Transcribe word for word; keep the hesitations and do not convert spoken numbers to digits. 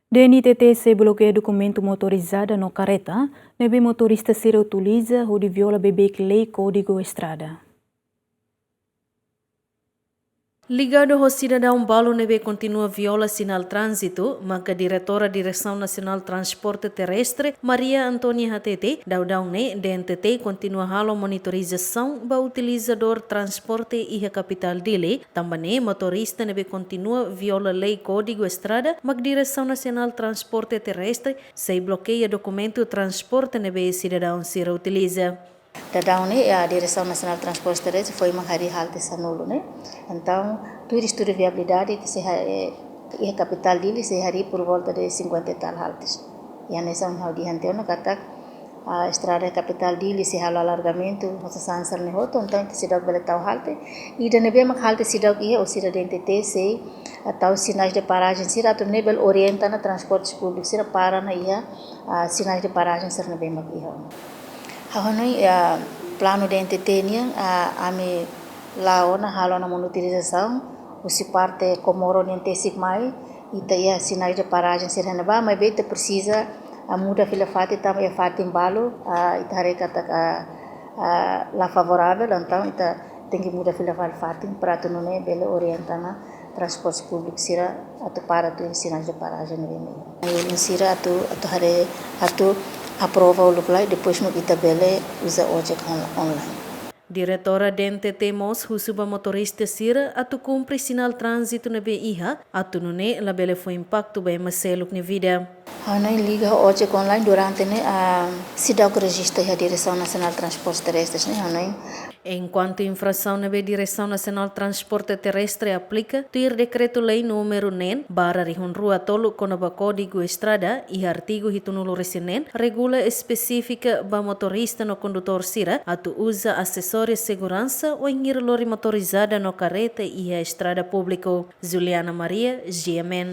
D N T T sei blokeia dokumentu motorizada no kareta ne'ebé motorista sira utiliza hodi viola beibeik lei Kódigu Estrada. Ligadu ho sidadaun balu ne'ebé kontinua viola sinál tránzitu, maka Diretora Diresaun Nasionál Transporte Terrestre, Maria Antónia hatete, daudaun ne'e D N T T kontinua halo monitorizasaun ba utilizadór transporte iha kapitál Dili, tanba ne'e motorista ne'ebé kontinua viola lei Kódigu Estrada, mak Diresaun Nasionál Transporte Terrestre sei blokeia dokumentu transporte ne'ebé sidadaun sira utiliza. Daudaun ne'e, a Diresaun Nasionál Transporte Terrestre foin mak harii halte sanulu ne'e. Entaun, tuir estudu viabilidade, ita sei ha-, eh, iha kapitál Dili sei harii por volta de cinquenta e tal haltes. I hanesan ha'u dehan tiha ona katak, a estrada kapitál Dili sei halo alargamentu, ho sasán sira-ne'e hotu, entaun ita seidauk bele tau halte. Ida ne'ebé mak halte seidauk iha, orsida D N T T sei, ah, tau sinais de parajen sira atu nune'e bele orienta ona transporte públiku sira para ona iha, ah, sinais de parajen sira ne'ebé mak iha. Ha'u hanoin, ah, planu D N T T nian, ah, ami la'o ona halo ona monitorizasaun, husi parte Comoro nian tesik mai, ita iha sinais de parajen sira ne'ebá, maibé ita presiza, ah, muda fila fatin tanba iha fatin balu, ah, ita haree katak, ah, ah, la favoravel, entaun ita tenke muda fila fali fatin para atu nune'e bele orienta ona transporte públiku sira atu para tuir sinais de parajen ne'ebé mak iha. Alin sira atu, atu haree, atu aprova uluk lai, depois mak ita bele uza ojek on-, online. Diretora D N T T mós husu ba motorista sira atu kumpre sinál tránzitu ne'ebé iha, atu nune'e labele fó impaktu ba ema seluk nia vida. Ha'u hanoin liga ho ojek online durante ne'e, ah, seidauk rejista iha Diresaun Nasionál Transporte Terrestre ne'e, ha'u hanoin. Enkuantu infrasaun ne'ebé Diresaun Nasionál Transporte Terrestre aplika, tuir dekretu-lei númeru neen barra rihun rua tolu kona-ba Kódigu Estrada, iha artigu hitunulu-resin-neen, regula espesífika ba motorista no kondutór sira atu uza asesóriu seguransa wainhira lori motorizada no kareta iha estrada públiku. Juliana Maria, G M N.